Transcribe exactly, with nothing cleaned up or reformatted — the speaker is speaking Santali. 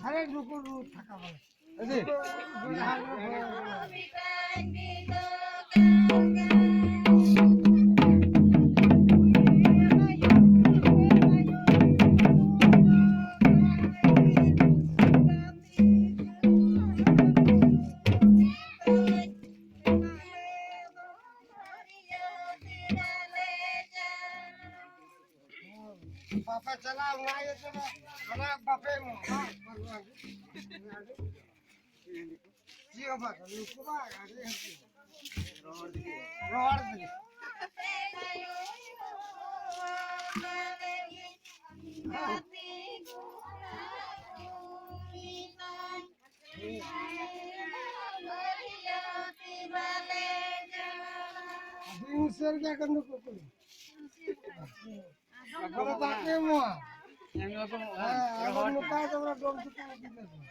ᱟᱨᱮ ᱱᱩᱠᱩ ᱱᱩᱠᱩ ᱛᱷᱟᱠᱟ ᱵᱟᱞᱟ᱾ ᱟᱹᱰᱤ᱾ ᱵᱟᱯᱮ ᱪᱟᱞᱟᱣ, ᱚᱱᱟ ᱤᱭᱟᱹ ᱛᱮᱫᱚ, ᱚᱱᱟ ᱵᱟᱯᱮ ᱮᱢᱚᱜᱼᱟ᱾ ᱪᱮᱫ ᱦᱚᱸ ᱵᱟᱝ, ᱱᱩᱠᱩ ᱢᱟ ᱟᱹᱰᱤ ᱨᱚᱦᱚᱲ ᱜᱮ᱾ ᱟᱹᱰᱤ ᱩᱥᱟᱹᱨ ᱜᱮ ᱠᱟᱱ ᱫᱚ ᱠᱩᱠᱞᱤ᱾ ᱟᱫᱚ ᱵᱟᱯᱮ ᱮᱢᱚᱜᱼᱟ᱾ ᱦᱮᱸ, ᱟᱫᱚ ᱱᱚᱝᱠᱟ ᱫᱚ ᱚᱱᱟ ᱰᱚᱢ ᱪᱮᱛᱟᱱ ᱨᱮ ᱵᱤᱞᱟᱹᱛ ᱢᱮ᱾